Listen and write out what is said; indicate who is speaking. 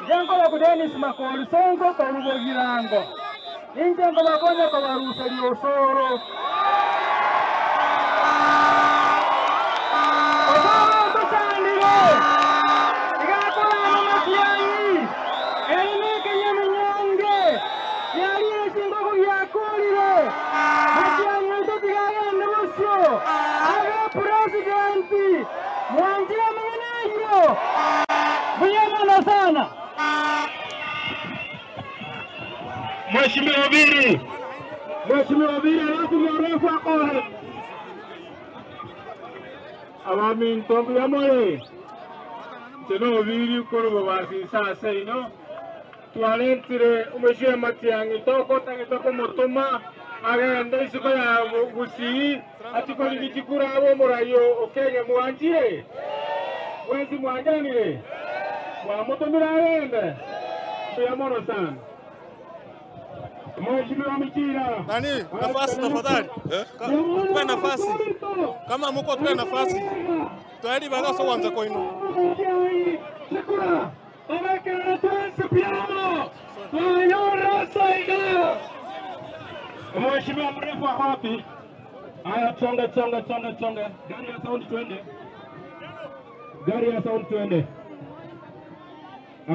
Speaker 1: Inche nkobaku Dennis Makori Sonko korwa Bogirango. Inche nkobakonya kobaruseria osoro. Osoro otochandire, iga akorama matiang'i, ere nekenyaminyonge kiarire chingoku giakorire. Matiang'i oito tiga agende bosio, abe presidenti. Mwanchire amang'ana ayio? Mbuya mono sana.
Speaker 2: Mheshimiwa Obiri, Mheshimiwa Obiri alafu mrefu akore. Abaminto mbuya more. Inche na Obiri korwa Bobasi ase ino twarentire omochie Matiang'i tokotagete komotoma agende isiko ya Gusii achie korigia chikura abe omorai o Kenya mwanchire? Mwensi mwanjanire? Mwamotomire agende? Mbuya mono sana. Mheshimiwa Michira.
Speaker 3: Nani, nafasi tafadhali. Tupe nafasi. Kama muko tupe nafasi. Tayari baga so wanza koino.
Speaker 2: Mheshimiwa mrefu ako wapi? Haya, chonge chonge chonge chonge, gari ya sound twende, gari ya sound twende.